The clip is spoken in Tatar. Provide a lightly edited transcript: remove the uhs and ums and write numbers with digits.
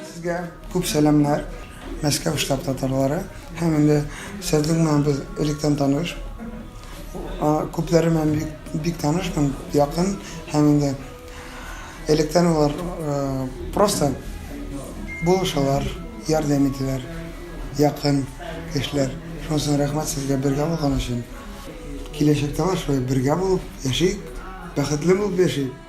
Сезгә күп сәламнәр, Мәскәү штаб татарлары. Һәм инде сезнең белән без электән таныш. Күпләре белән бик, бик танышмын, якын. Һәм инде электән алар просто булышалар, ярдәм итәләр, якын кешеләр. Шуның өчен рәхмәт сезгә бергә булган өчен. Киләчәктә дә шулай бергә булып яшик, бәхетле булып яшик.